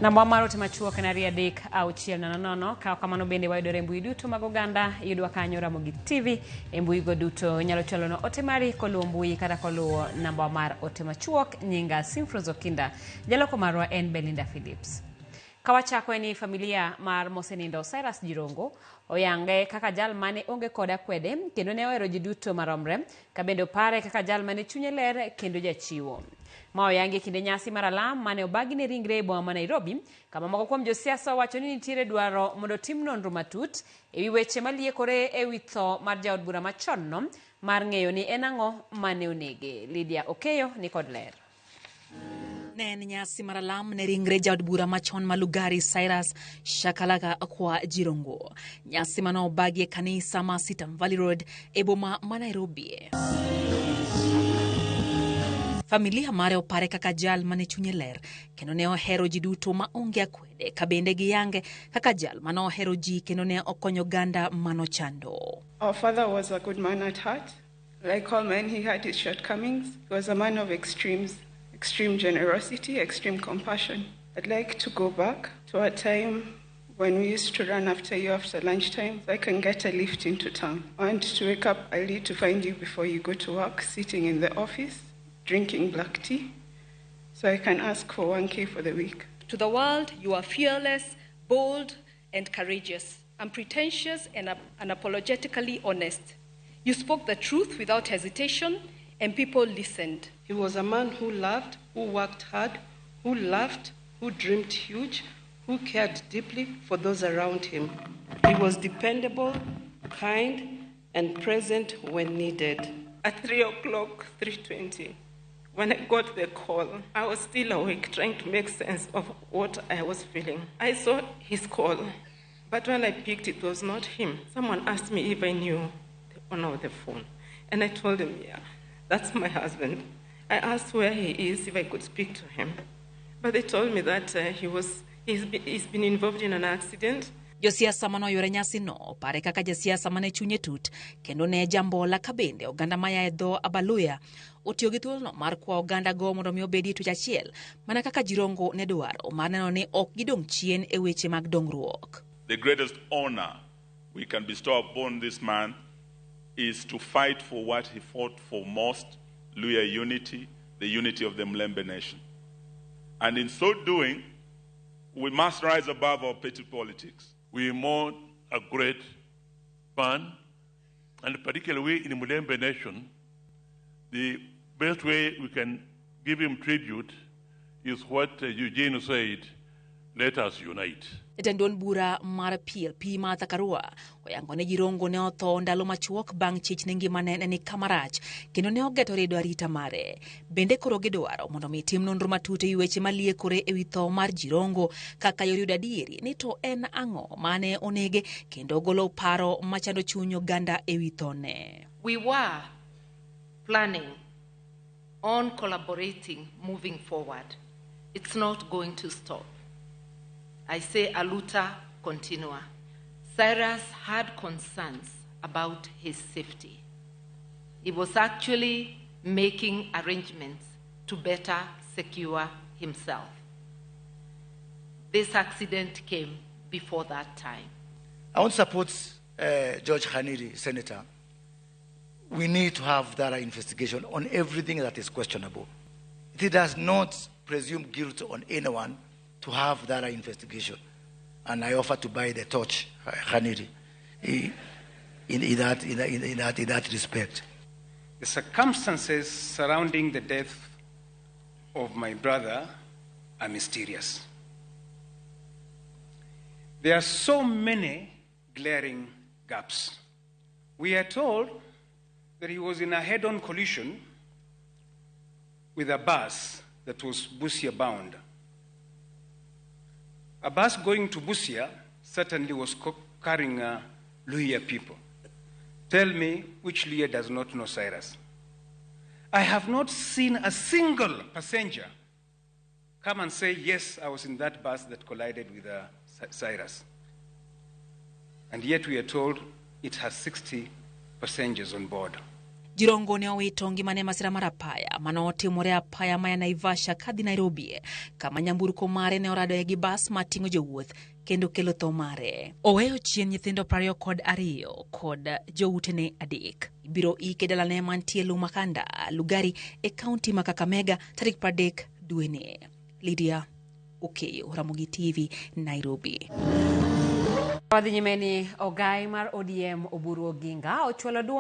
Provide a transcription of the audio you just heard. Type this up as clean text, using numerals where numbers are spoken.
Namba mar ote machuok en 23600. Ka ok kamano bende wayudore e mbui duto mag oganda, yudwa kanyo Ramogi TV e mbui go duto. Inyalo chwalonwa ote mari koluwo mbui kata koluwo namba mar ote machuok. Nyinga Simfros Okinda, jaloko marwa en Belinda Phillips. Kawachako en ni familia mar mosenindo Cyrus Jirongo oyange kaka jal mane onge kod akwede kendo ne ohero ji duto maromre, ka bende opare kaka jal mane chunye ler kendo jachiwo. Ma oyangi e kinde nyasi mar alam mane obagi ne ringre e boma ma Nairobi, kama moko kuom josiasa owacho ni nitiere dwaro mondo otim nonro matut e wi weche maliekore e wi tho mar jaod bura machon no mar ng'eyo ni en ang'o mane onege. Lydia Okeyo ni kod ler. Ne en nyasi mar alam ne ringre jaod bura machon ma Lugari Cyrus Shakalaka kwa Jirongo. Nyasi mane obagi e kanisa ma Sitam Valley Road e boma ma Nairobi. Familia mare opare kaka jal mane chunye ler kendo ne ohero ji duto ma onge akwede, ka bende giyange kaka jal mane ohero ji kendo ne okonyo oganda manochando. Our father was a good man at heart. Like all men, he had his shortcomings. He was a man of extremes, extreme generosity, extreme compassion. I'd like to go back to a time when we used to run after you after lunchtime so I can get a lift into town. I want to wake up early to find you before you go to work, sitting in the office, drinking black tea, so I can ask for 1K for the week. To the world, you are fearless, bold, and courageous, unpretentious and unapologetically honest. You spoke the truth without hesitation, and people listened. He was a man who loved, who worked hard, who laughed, who dreamed huge, who cared deeply for those around him. He was dependable, kind, and present when needed. At 3 o'clock, 3:20, when I got the call, I was still awake trying to make sense of what I was feeling. I saw his call, but when I picked it, it was not him. Someone asked me if I knew the owner of the phone, and I told him, yeah, that's my husband. I asked where he is, if I could speak to him. But they told me that he's been involved in an accident. Josiasa mane oyuore nyasino opare kaka jasiasa mane chunye tut kendo ne jambola, ka bende oganda maya e dho Abaluya otiyo gi thuolono mar kwa oganda go mondo mi obedi e twech achiel mana kaka Jirongo ne dwaro mar neno ni ok gidong' chien e weche mag dongruok. The greatest honor we can bestow upon this man is to fight for what he fought for most, Luhya unity, the unity of the Mulembe nation. And in so doing, we must rise above our petty politics. We mourn a great man, and particularly we in Mulembe nation, the best way we can give him tribute is what Eugene said, let us unite. Jatend duond bura mar PLP Martha Karua oyango ni Jirongo ne otho ndalo machuok bang' chich ne ngimane ne ni kama rach kendo ne ogeto rido arita mare. Bende koro gidwaro mondo mi tim nonro matut ewi weche maliekore ewi tho mar Jirongo kaka yor yudo adieri ni to en ang'o mane onege kendo golo paro machando chuny oganda ewi thone. We were planning on collaborating moving forward. It's not going to stop. I say aluta continua. Cyrus had concerns about his safety. He was actually making arrangements to better secure himself. This accident came before that time. I want to support George Khaniri, Senator. We need to have thorough investigation on everything that is questionable. It does not presume guilt on anyone to have thorough investigation. And I offer to buy the torch, Khaniri, in that respect. The circumstances surrounding the death of my brother are mysterious. There are so many glaring gaps. We are told that he was in a head-on collision with a bus that was Busia bound. A bus going to Busia certainly was carrying Luhya people. Tell me which Luhya does not know Cyrus. I have not seen a single passenger come and say, yes, I was in that bus that collided with Cyrus. And yet we are told it has 60 passengers on board. Jirongo ne owito ngimane e masira mar apaya mane otimore apaya maya Naivasha kadhi Nairobi, kama nyamburko mare ne oradoe gi bas mating'o jowuoth kendo kelo tho mare. Oweyo chien nyithindo 22 kod joutene 3. Ibiro ike dalane mantie Lumakanda, Lugari e kaunti ma Kakamega tarik 30 dweni. Lydia Okeyo, Ramogi TV, Nairobi. Wadhi nyime ni ogai mar ODM Oburu Oginga ochwalo duond